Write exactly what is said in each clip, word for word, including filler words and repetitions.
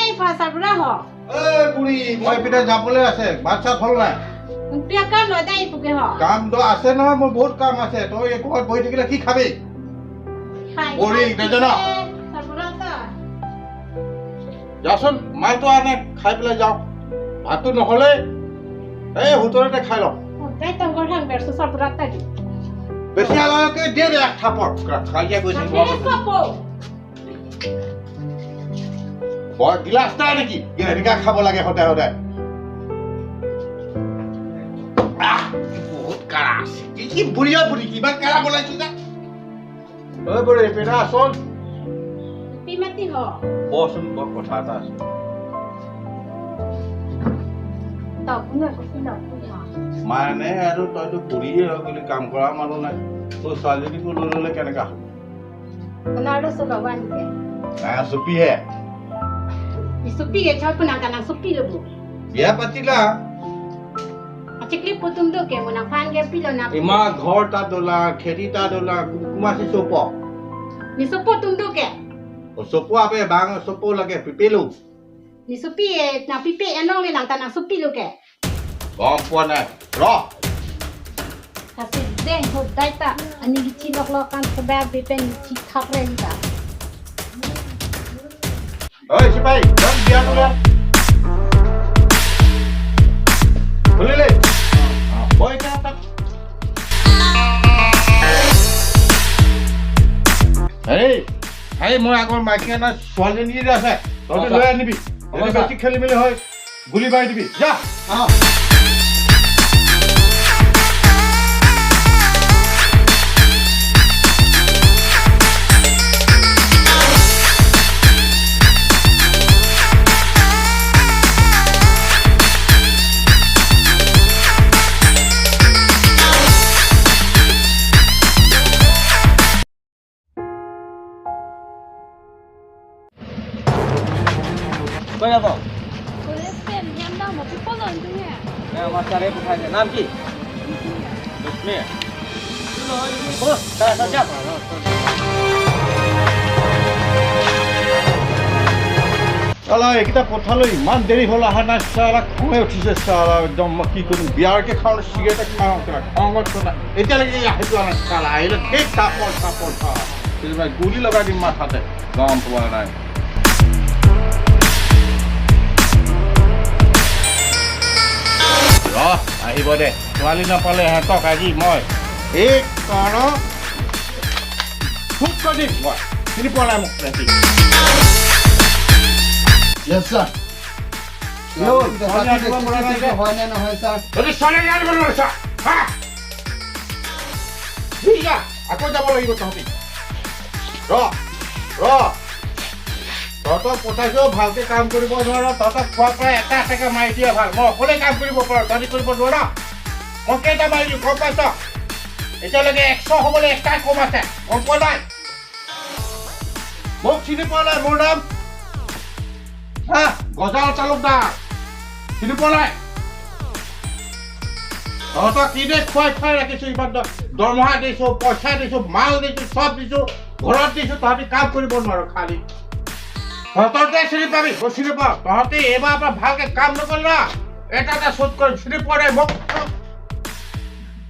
এই পা চাৰফুৰা হ। এই বুঢ়ী, মই এপিনে যাবলৈ আছে, ভাত চাত হ'ল নাই? এতিয়া কাম নহয়, তাই পোকে হ। কাম তো আছে নহয়, মোৰ বহুত কাম আছে। তই এই ঘৰত বহি থাকিলে কি খাবি? খাই বুঢ়ী, খাই নাজান? পিছে চাৰফুৰা তা। যাচোন, মালটো আনে, খাই পেলাই যাওক। ভাতটো নহ'লে এই হোটেলতে খাই লওক। তাই তংগৰ হাং বেৰছো চাৰফুৰা তাই। বেছি আলাকে দে দে এক থাপৰ। কাজিয়া কৰিছে। চাৰফুৰা খাব। বৰ গিলাচ নাই নেকি? কি এনেকা খাব লাগে সদায় সদায়? আহ, বহুত কাৰা আছে। কি, কি বুঢ়ী অ বুঢ়ী, কিমান কাৰা বনাইছো না? ঐ বুঢ়ী, এপিনে আচোন। পিমাতি হ। বচোন, বৰ কথা এটা আছে। তই কোনে কৈছিলি? মানে আৰু তইতো বুঢ়ীয়ে হৈ গ'লি, কাম কৰা মানুহ নাই। তোৰ ছোৱালীজনীকো লৈ ল'লে কেনেকা হ'ব? Nang arloso lawan ke. Nang supi he. Isupi ke chot pu nang kanang supi lo bu. Biya patila. Achikli putum do ke mo nangphan ke pilo na. Ima ghor ta dola, kheti ta dola, ku- kuma si sopo. Ne sopo tum do ke. O sopo ape bang sopo lake pipilo. Ne supi e, nang pipe enong le nang ta nang supi lo ke. Gom puan ai. Ro. Kasi deng ho dai ta. Ani gichi lok lok kan sebab pipe ni chi thap re ta. Oi, sipai, dam dia tu lah. Boleh le. Boy ka tak. Hei, hei, মই আগৰ মাইকী আনা ছোৱালীজনী যে আছে, তহঁতে লৈ আনিবি। যদি বেছি খেলি মেলি হয়, গুলী মাৰি দিবি। যা। কই যাব? কলেজ পেন, ধ্যান দাও, মই কি পলন তুমি? এ, আমাৰ ছাৰে পঠাইছে। নাম কি? বিষ্ণু। অ, ছাৰ, ছাৰ, যাওক। চালা, এইকেইটা পঠালো, ইমান দেৰি হ'ল অহা নাই, চালা, খঙে উঠিছে, চালা, একদম মই কি কৰিম, বিয়াৰকে খাওঁ নে চিগাৰেটে খাওঁ, চালা, খঙত চালা, এতিয়ালৈকে আহি যোৱা নাই, চালা, আহিলে ঠিক চাপৰ, চাপৰ, চালা, কেতিয়াবা গুলী লগাই দিম মাথাতে, গম পোৱা নাই। ৰ, আহিব দে, ছোৱালী নাপালে সিহঁতক আজি মই এই কৰ খুব কৰি দিম মই। চিনি পোৱা নাই মোক, ৰাতি। Yes, sir. Yo, ছোৱালী আনিব পৰা নাই যে। হয় নে নহয়, ছাৰ? যদি ছোৱালী আনিব নোৱাৰিছা, হা? ঠিক আছে, আকৌ যাব লাগিব তহঁতি। ৰ, ৰ। তহঁতক পঠাইছো, ভালকে কাম কৰিব নোৱাৰ, তহঁতক খোৱাৰ পৰা এটা এটাকে মাৰি দিয়া ভাল। মই অকলে কাম কৰিব পাৰোঁ, তহঁতি কৰিব নোৱাৰ। মই কেইটা মাৰি দিম, গম পাইছ? এতিয়ালৈকে একশ হ'বলৈ এটাই কম আছে, গম পোৱা নাই? মোক চিনি পোৱা নাই, মোৰ নাম, হা, গজাল তালুকদাৰ। চিনি পোৱা নাই? তহঁতক কিনে খুৱাই খুৱাই ৰাখিছো, ইমান দ-, দৰমহা দিছো, পইচা দিছো, মাল দিছো, চব দিছো, ঘৰত দিছো, তহঁতি কাম কৰিব নোৱাৰ খালি। তহঁতকে চিনি পাবি, মই চিনি পাওঁ। তহঁতি এইবাৰ পৰা ভালকে কাম নকৰিলা, এটা এটা চুট কৰিম, চিনি পোৱা নাই মোক।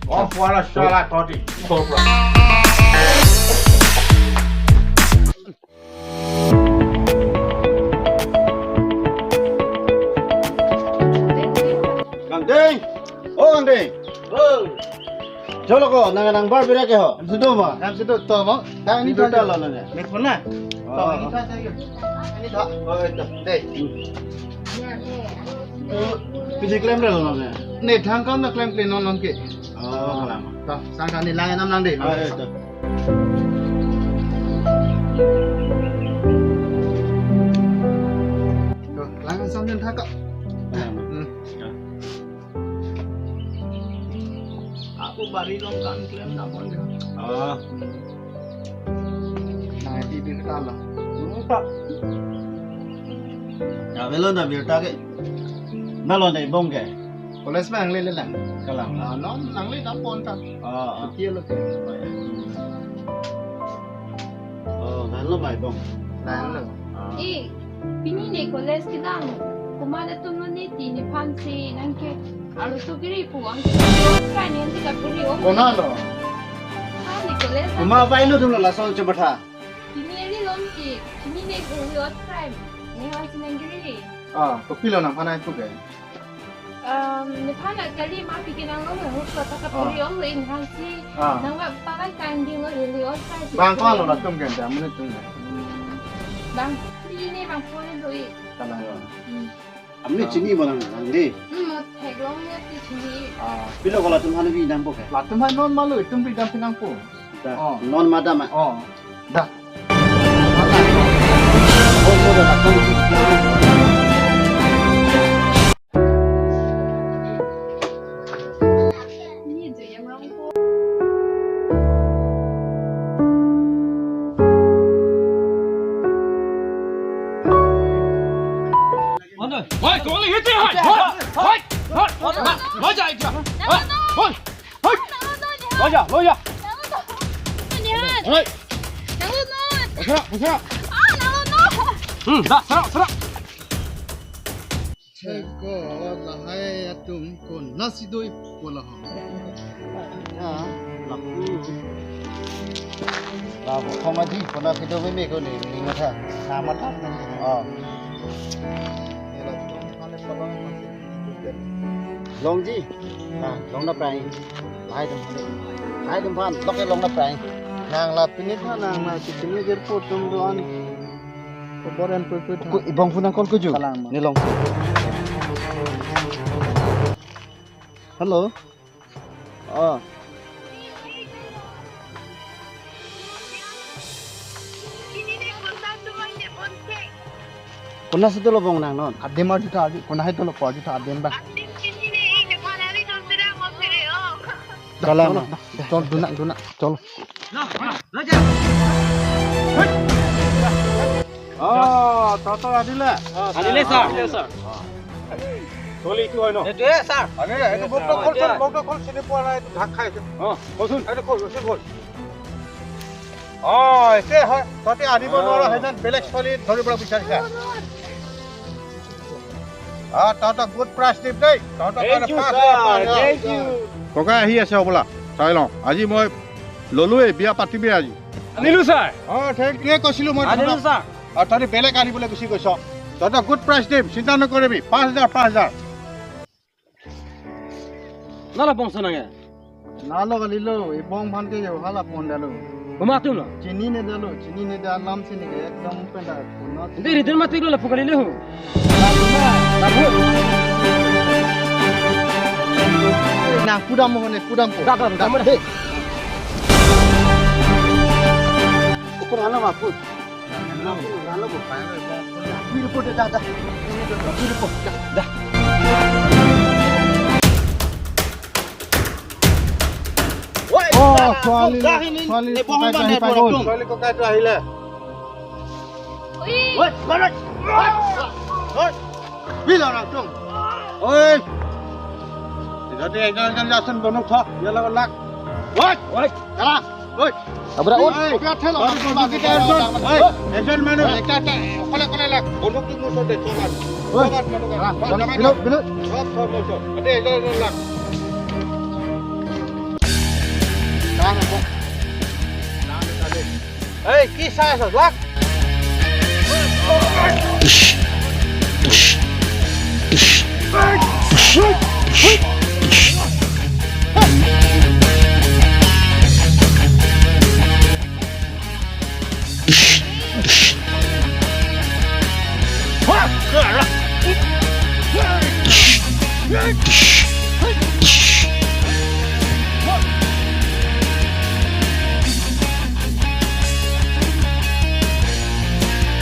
গম পোৱা নাই, চালা, তহঁতি ওচৰৰ পৰা। Kangdeng. Oh, Kangdeng. Oh. Jolo ko, nang nang bar bira ke ho. Sudo ma, nam sudo to mo. Dang ni ta lo na. Ni phone na. Oh. To ni ta sa yo. Ni ta. Oh, ito. Dei. Pisi klem re lo na. Ne thang kam na klem klem non non ke. Oh, lama. To, sang kani lang enam lang dei. Oh, ito. To, lang sambil thaka. Hmm. Ako bari long kan klem damon ya. Ah. Nang di birta lo. Birta. Ya, velo na birta ke. Na lo na ibong ke. College ma nangle le lang. Kalang. Ah, non nangle dam pon ta. Ah, ah. Kiya lo ke. Oh, velo ma ibong. Velo. Ah. I. Pini ne college kedam, komat atum lo ne ti nephan si nang ke arloso kiri pu ang ke. Kai ne ansi kapuri o. Konat lo? Ha, ne college. Komat abang lo atum lo lason chematha. Pini ari lom ki, pini ne hurry out crime. Nephan si nang kiri. Ah, kopilo nangphan ai pu ke? Um, nephan kali ma pi ke nang lo, ho ko ta kapuri ong lo, nephan si. Ah. Nang ba pakai kan ding lo, hurry out crime. Bang ko lo latum ke, amonit atum ke. Hmm. Bang, pini bang puri lo i. Kalang lo. Hmm. Amonit chini mo nang, nang de. Hmm, mo theklong ne ti chini. Ah, pilo ko latum aphan bi nangpo ke? Latum aphan non ma lo, itum bi dam pi nangpo. Da. Oh. Non ma dam ma. Oh. Da. Oh, oh, da, da. Oi, kong le hiti hai. Oi, oi, oi, oi, oi, ja, ja. Oi, oi. Lo ja, lo ja. Oi. Busra, busra. Hmm, da, sara, sara. Cheko, lahai atum konatsi do-ipo la ho. Ya, lapu. Lapu khoma di konatsi do meme ko ne, ne matha. Na matha. Oh. Longji. Na, long na prai. Lahai atum. Lahai atum aphan, lo ke long na prai. Nang la pini tha nang na si pini gerpo atum do-an. Ko boren pui pui tha. Ko ibong phone call ko ju. Kalang ma. Ne long. Hello. Oh. Konatsi dolo bong nang non. Adim arju tha, arju. Konat hai dolo po arju tha adim ba. Kalang. Chol, chol, dun nang, dun nang, chol. Oh, tata adile. Adile, sir. Adile, sir. Toli itu hoy no. Itu ya, sir. Adile, itu bokto khol, sir, bokto khol sini pora itu dhak khai itu. Oh, kosun. Itu khol, itu khol. Oh, ese hoy. Tati anibo nora hoy nan belek soli thori pora bichar sa. Ah, tata good price dip dei. Tata Thank you, sir. Thank you. Kokai ahi ase hobola. Sai long. Aji moi lolue biya patibe aji. Anilu, sir. Oh, thank you. Kosilu moi. Anilu, sir. Ah, tadi belek ani bole kusi koiso. Tata good price dim. Chinta no koribi. Panch hajar, panch hajar. Nalo bongso nang ya? Nalo kalilo, ibong aphan ke yo hala pon dalo. Boma atum lo? Chini ne dalo, chini ne da lam sini ke ekdom penda kuno. Ente return mati lo lapu kalilo ho. Lapu. Nang pudam mo ne, pudam ko. Da, da, da, da. Dei. Ito ano ma pu? Oh, ছোৱালী, ছোৱালী ককাইটো আহি পাই গ'ল। Oi, oi, oi. Oi. Oi. Jadi ekjon ekjon jason bonuk tho. Yala lak. Oi, oi. Yala. Oi. Abra, oi. Oi, ekta thelo. Oi, ekta, ekta. Okole, okole lak. Bonuk tu musuh deh, coba. Oi. Coba, coba. Bilu, bilu. Coba, coba, coba. Ade, ekta, ekta lak. Tahan, kok. Tahan, tahan. Hei, ki sai aso, lak.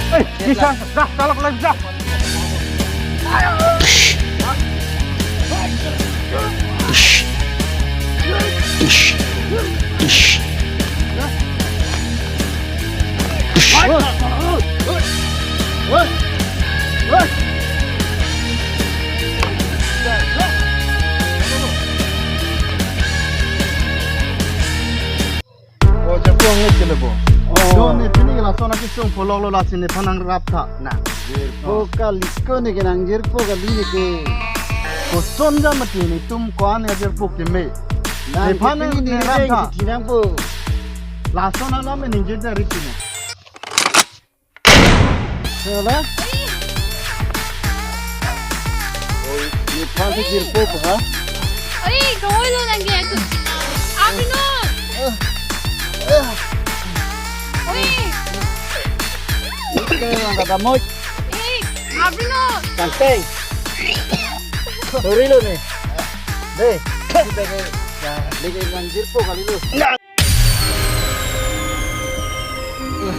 Hei, bisa, dah, kalau kalian bisa. Oh, japo ang ngai kele bo. Oh. Don ne pini laso Nang kisung polok lo, lasi nephan nangrap tha. Nangjirpo kali ko neke, nangjirpo kali neke. Koson jam mati netum ko-an ya jirpo keme. Nephan nang pini ni rap rijeng tha. Thinangpo. Lason alam ningjir dari sini. Salah. Oi, nephan si jirpo ha? Oi, gawai lo nangke. Abri non. Oi. Oke, langka damoj. Oi, abri non. Kangteng. Sorry lo ne. Dei, kita ke, ya, lagi nangjirpo kali lo.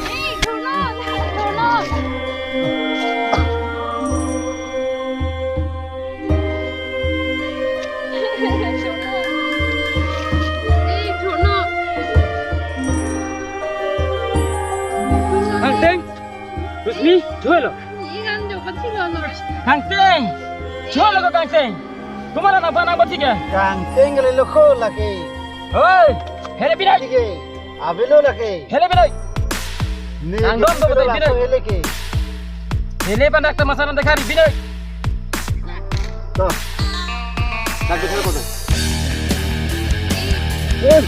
Eh, Dhorno, Dhorno. Eh, Dhorno. Kangteng, Rosmi, joi lo. Ikan jo pathi lo lo. Kangteng, joi lo ko Kangteng. Kumara napa napa tiga? Kangteng kali lo ko lake. Hoi, hele pinai. Lake. Avelo lake. Hele pinai. Ne nang dong ke to betul laso pinai. Hele ke. Hele pandak ta masa nang dekhari pinai. To. Tak betul ko to. Eh.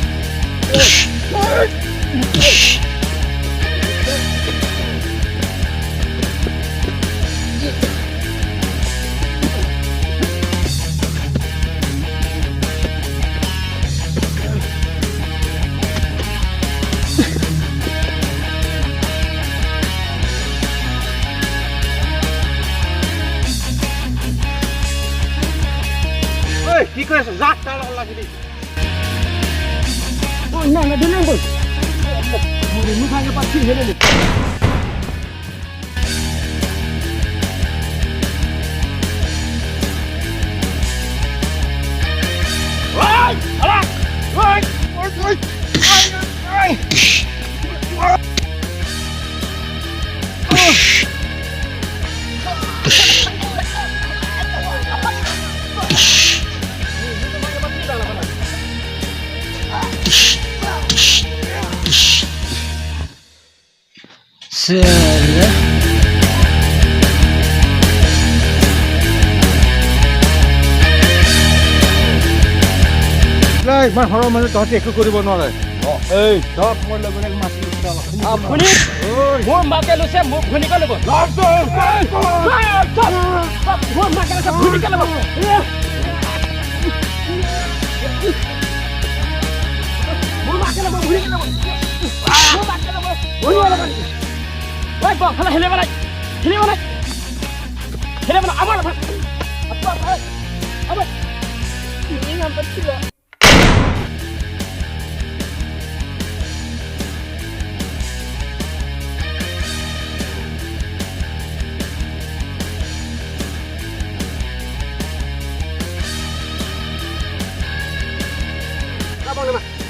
Oi, ki koi asa jat ta lagi di. Oh, nang ada nang boy. Muri mukhanya pasti hele ni. Woi, ala, woi, woi, woi. Ai, ai. Salah. Lai, mar horo manu tohte ekko koribo nware. Ei, sab mor logot ek mas. Apuni, oi, mor make lose, mor bhoni ke lobo. Lab to. Ei, ei, ei, mor make lose, bhoni ke lobo. Mor make lobo, bhoni ke lobo. Mor make lobo, bhoni ke lobo. Oi, bang, hala hele balai. Hele balai. Hele balai, amar balai. Apa, apa? Apa? Ini ngambil sila. Abang nama?